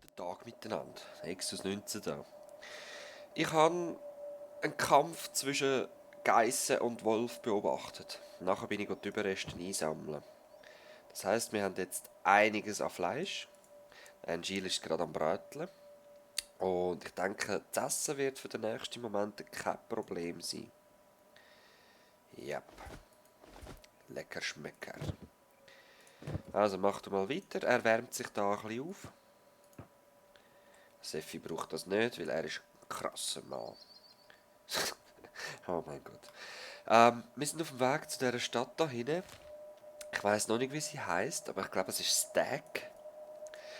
Guten Tag miteinander. Exus 19 da. Ich habe einen Kampf zwischen Geissen und Wolf beobachtet. Nachher bin ich die Überreste einsammeln. Das heisst, wir haben jetzt einiges an Fleisch. Ein Gil ist gerade am Bräteln. Und ich denke, das Essen wird für den nächsten Moment kein Problem sein. Yep. Lecker Schmecker. Also macht mal weiter. Er wärmt sich da ein bisschen auf. Seffi braucht das nicht, weil er ist ein krasser Mann. Oh mein Gott. Wir sind auf dem Weg zu dieser Stadt da hinten. Ich weiß noch nicht, wie sie heißt, aber ich glaube, es ist Stack.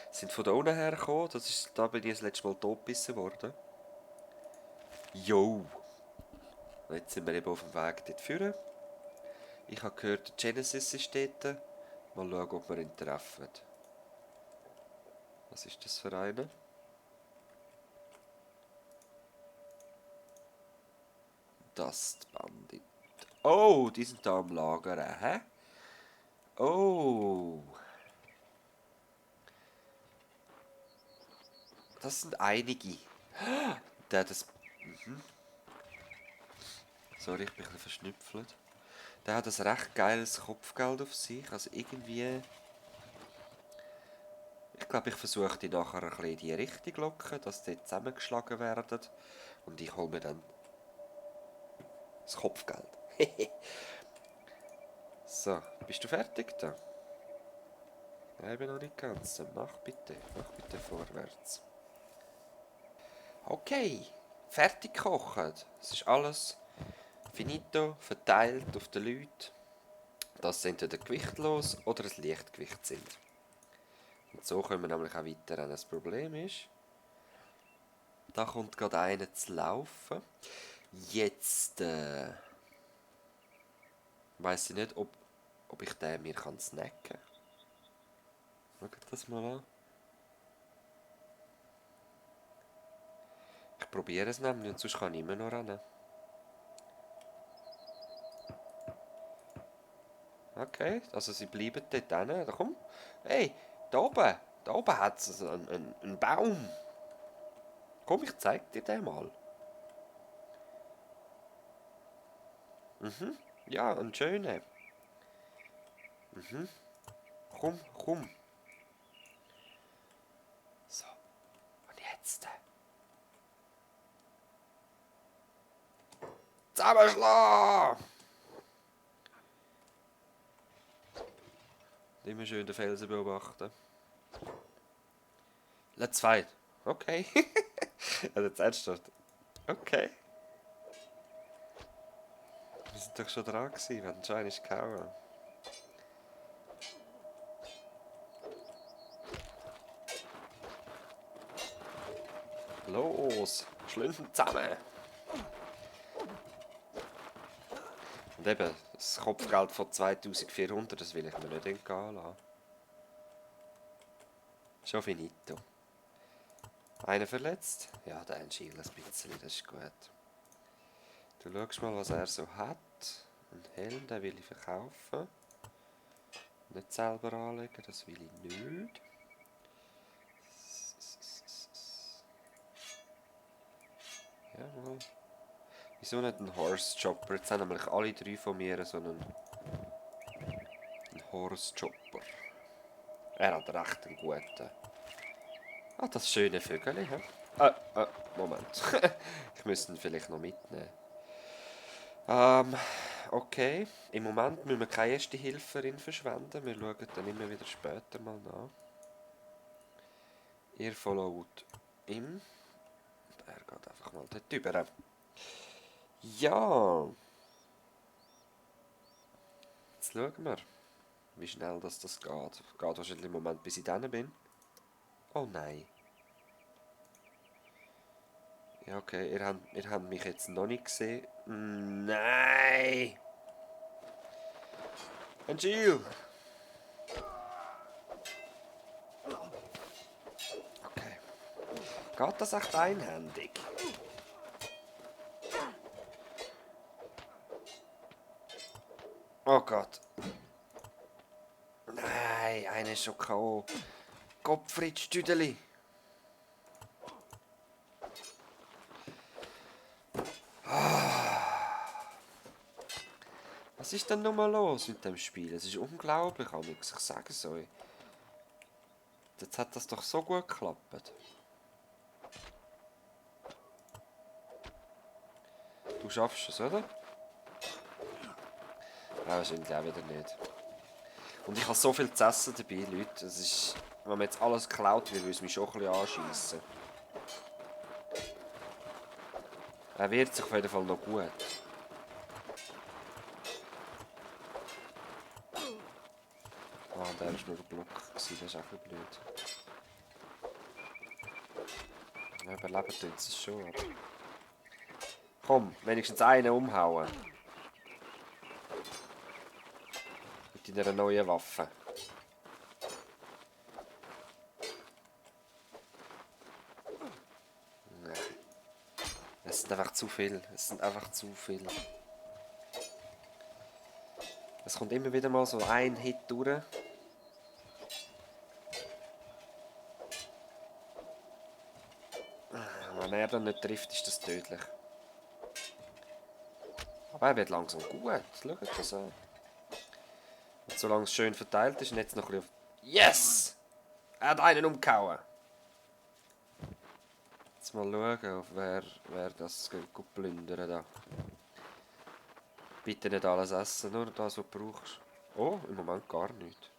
Sie sind von da unten hergekommen. Da bin ich das letzte Mal totgebissen worden. Yo! Und jetzt sind wir eben auf dem Weg dort führen. Ich habe gehört, der Genesis ist dort. Mal schauen, ob wir ihn treffen. Was ist das für einer? Dust Bandit. Oh, die sind da am Lagern, hä? Oh, das sind einige. Der hat das. Sorry, ich bin ein bisschen verschnüpfelt. Der hat ein recht geiles Kopfgeld auf sich. Also irgendwie. Ich glaube, ich versuche die nachher ein bisschen in die Richtung zu locken, dass die zusammengeschlagen werden. Und ich hole mir dann das Kopfgeld. So, bist du fertig da? Nein, ich bin noch nicht ganz. Mach bitte vorwärts. Okay, fertig gekocht. Es ist alles finito, verteilt auf die Leute, dass sie entweder gewichtlos oder ein Leichtgewicht sind. Und so können wir nämlich auch weiter. Das Problem ist, da kommt gerade einer zu laufen. Jetzt weiss ich nicht, ob ich den mir snacken kann. Schaut das mal an. Ich probiere es nämlich und sonst kann ich immer noch rennen. Okay, also sie bleiben dort hinten. Da komm. Hey, da oben. Da oben hat es einen Baum. Komm, ich zeig dir den mal. Ja, einen schönen. Komm, komm. So, und jetzt. Zusammenschlagen! Immer schön den Felsen beobachten. Let's fight. Okay. Also jetzt ernsthaft. Okay. Wir sind doch schon dran gewesen, wenn schon einmal gehauen. Los, schlünden zusammen. Und eben, das Kopfgeld von 2400, das will ich mir nicht entgehen lassen. Schon finito. Einer verletzt? Ja, der Schiel ein bisschen, das ist gut. Du schaust mal, was er so hat. Ein Helm, den will ich verkaufen. Nicht selber anlegen, das will ich nicht. Jawohl. Wieso nicht ein Horse Chopper? Jetzt haben nämlich alle drei von mir so einen Horse Chopper. Er hat recht einen guten. Ah, das schöne Vögel, hä? Moment. Ich müsste ihn vielleicht noch mitnehmen. Okay. Im Moment müssen wir keine erste Hilferin verschwenden. Wir schauen dann immer wieder später mal nach. Ihr followt ihm. Und er geht einfach mal dort rüber. Ja. Jetzt schauen wir, wie schnell das geht. Geht wahrscheinlich im Moment, bis ich dran bin. Oh nein. Ja, okay, ihr habt mich jetzt noch nicht gesehen. Nein! Ein Giel! Okay. Geht das echt einhändig? Oh Gott. Nein, einer ist schon K.O. Gottfried Stüdeli. Was ist denn nochmal los mit dem Spiel? Es ist unglaublich, Alex. Ich sage es euch. Jetzt hat das doch so gut geklappt. Du schaffst es, oder? Ja, wahrscheinlich auch wieder nicht. Und ich habe so viel zu essen dabei, Leute. Es ist, wenn man jetzt alles geklaut wird, würde es mich schon ein bisschen anschiessen. Er wird sich auf jeden Fall noch gut. Ah, der war nur ein Block. Das ist auch ein bisschen blöd. Ja, überleben tut es schon. Aber... Komm, wenigstens einen umhauen. Mit deiner neuen Waffe. Nee. Es sind einfach zu viel. Es sind einfach zu viel. Es kommt immer wieder mal so ein Hit durch. Wenn er dann nicht trifft, ist das tödlich. Aber er wird langsam gut. Schaut das an. Und solange es schön verteilt ist, und jetzt noch ein bisschen auf... Yes! Er hat einen umgehauen. Jetzt mal schauen, auf wer das gut plündern da. Bitte nicht alles essen, nur das, was du brauchst. Oh, im Moment gar nichts.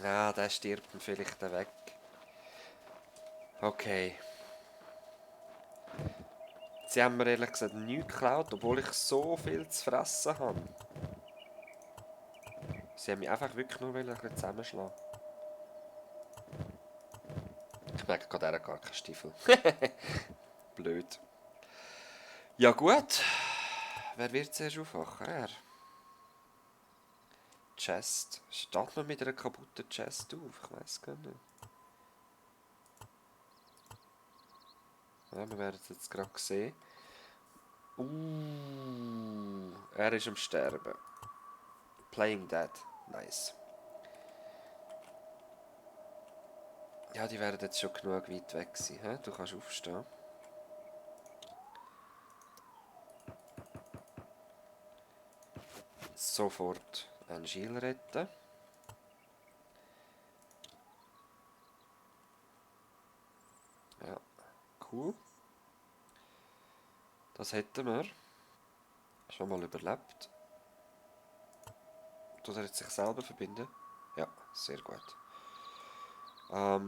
Ja, der stirbt dann vielleicht weg. Okay. Sie haben mir ehrlich gesagt nichts geklaut, obwohl ich so viel zu fressen habe. Sie haben mich einfach wirklich nur ein bisschen zusammenschlagen. Ich merke gerade, er hat gar keinen Stiefel. Blöd. Ja gut. Wer wird zuerst aufwachen? Er. Chest. Steht man mit einer kaputten Chest auf? Ich weiß gar nicht. Ja, wir werden es jetzt gerade sehen. Er ist am Sterben. Playing Dead. Nice. Ja, die werden jetzt schon genug weit weg sein. He? Du kannst aufstehen. Sofort einen Shield retten. Ja, cool. Das hätten wir. Schon mal überlebt. Tut er jetzt sich selber verbinden? Ja, sehr gut. Der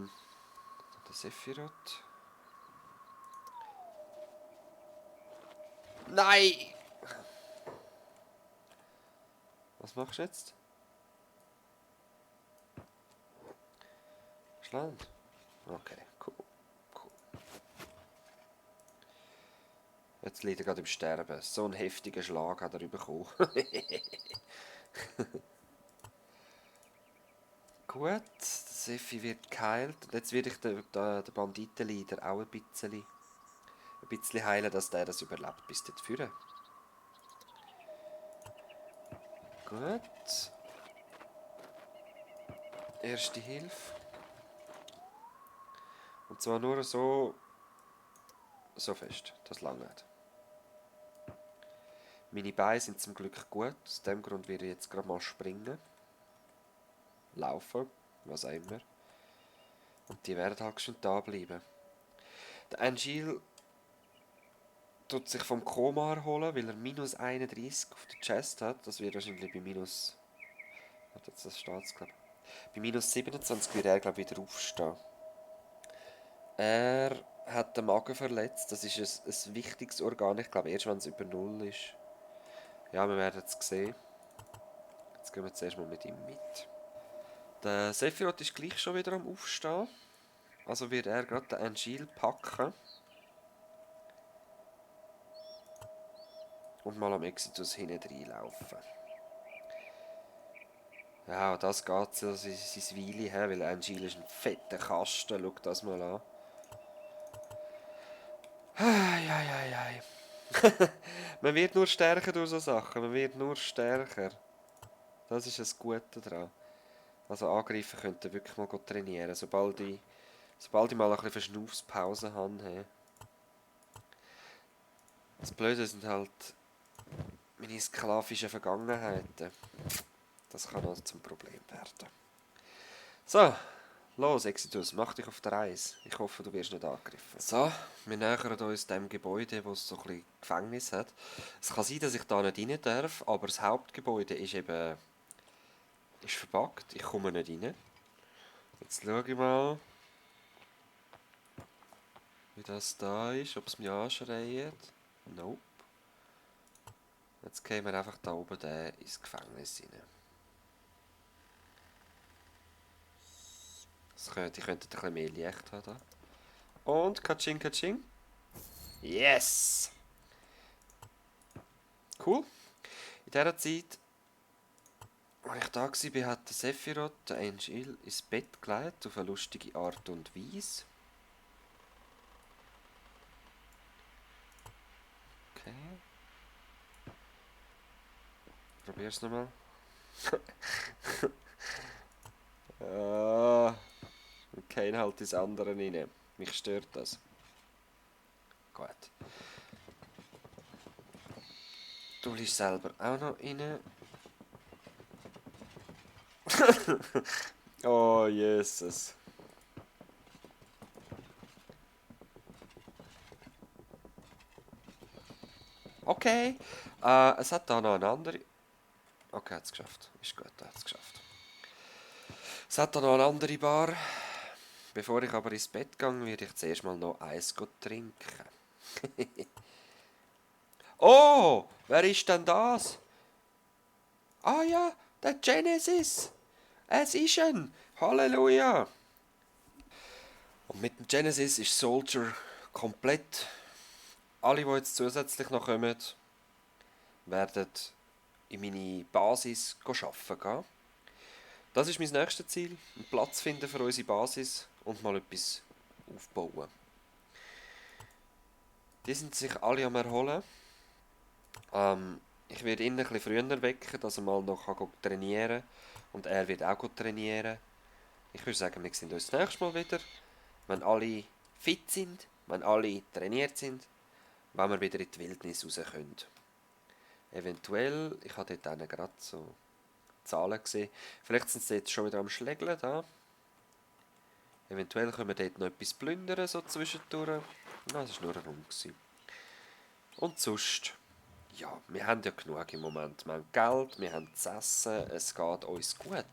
Sephiroth. Nein! Was machst du jetzt? Schlagen? Okay, cool. Jetzt liegt er gerade im Sterben. So einen heftigen Schlag hat er bekommen. Gut, der Sephi wird geheilt. Und jetzt werde ich den Banditenleader auch ein bisschen heilen, dass der das überlebt bis dort vorne. Gut. Erste Hilfe. Und zwar nur so fest. Das langt. Meine Beine sind zum Glück gut. Aus dem Grund werde ich jetzt gerade mal springen. Laufen. Was auch immer. Und die werden halt schon da bleiben. Der Angel tut sich vom Koma erholen, weil er minus 31 auf der Chest hat. Das wird wahrscheinlich bei minus... Warte, jetzt das steht's, glaube ich. Bei minus 27 wird er, glaube ich, wieder aufstehen. Er hat den Magen verletzt. Das ist ein wichtiges Organ. Ich glaube, erst wenn es über 0 ist. Ja, wir werden es sehen. Jetzt gehen wir zuerst mal mit ihm mit. Der Sephiroth ist gleich schon wieder am Aufstehen. Also wird er gerade den Angel packen. Und mal am Exitus hinten reinlaufen. Ja, das geht so sein Weile, weil Angel ist ein fetter Kasten. Schau das mal an. Eieiei. Man wird nur stärker durch so Sachen. Man wird nur stärker. Das ist das Gute daran. Also Angreifen könnt ihr wirklich mal trainieren. Sobald ich Sobald ich mal ein bisschen Verschnaufspause habe, hey. Das Blöde sind halt meine sklavischen Vergangenheiten. Das kann also zum Problem werden. So, los Exitus, mach dich auf die Reise. Ich hoffe, du wirst nicht angegriffen. So, wir nähern uns dem Gebäude, wo es so ein bisschen Gefängnis hat. Es kann sein, dass ich da nicht rein darf, aber das Hauptgebäude ist eben verbuggt. Ich komme nicht rein. Jetzt schaue ich mal, wie das da ist, ob es mich anschreit. Nope. Jetzt gehen wir einfach da oben ins Gefängnis rein. Ich könnte ein bisschen mehr Licht haben da. Und Katsching, Katsching. Yes! Cool. In dieser Zeit, als ich da war, hat der Sephiroth, der Angel, ins Bett gelegt, auf eine lustige Art und Weise. Okay. Probier's nochmal. Okay, halt das andere rein. Mich stört das. Gut. Du liegst selber auch noch rein. Oh, Jesus. Okay. Es hat da noch eine andere. Okay, hat es geschafft. Ist gut, hat es geschafft. Es hat da noch eine andere Bar. Bevor ich aber ins Bett gehe, werde ich zuerst mal noch Eis trinken. Oh, wer ist denn das? Ah ja, der Genesis. Es ist ein. Halleluja. Und mit dem Genesis ist Soldier komplett. Alle, die jetzt zusätzlich noch kommen, werden in meine Basis arbeiten gehen. Das ist mein nächstes Ziel. Einen Platz finden für unsere Basis und mal etwas aufbauen. Die sind sich alle am Erholen. Ich werde ihn ein bisschen früher wecken, dass er mal noch trainieren kann. Und er wird auch trainieren. Ich würde sagen, wir sehen uns das nächste Mal wieder. Wenn alle fit sind, wenn alle trainiert sind, wenn wir wieder in die Wildnis raus können. Eventuell, ich habe dort gerade so Zahlen gesehen, vielleicht sind sie jetzt schon wieder am Schlägeln da. Eventuell können wir dort noch etwas plündern, so zwischendurch. Das war nur ein Raum. Und sonst, ja, wir haben ja genug im Moment. Wir haben Geld, wir haben zu essen, es geht uns gut.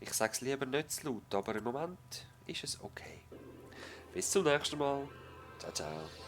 Ich sage es lieber nicht zu laut, aber im Moment ist es okay. Bis zum nächsten Mal. Ciao, ciao.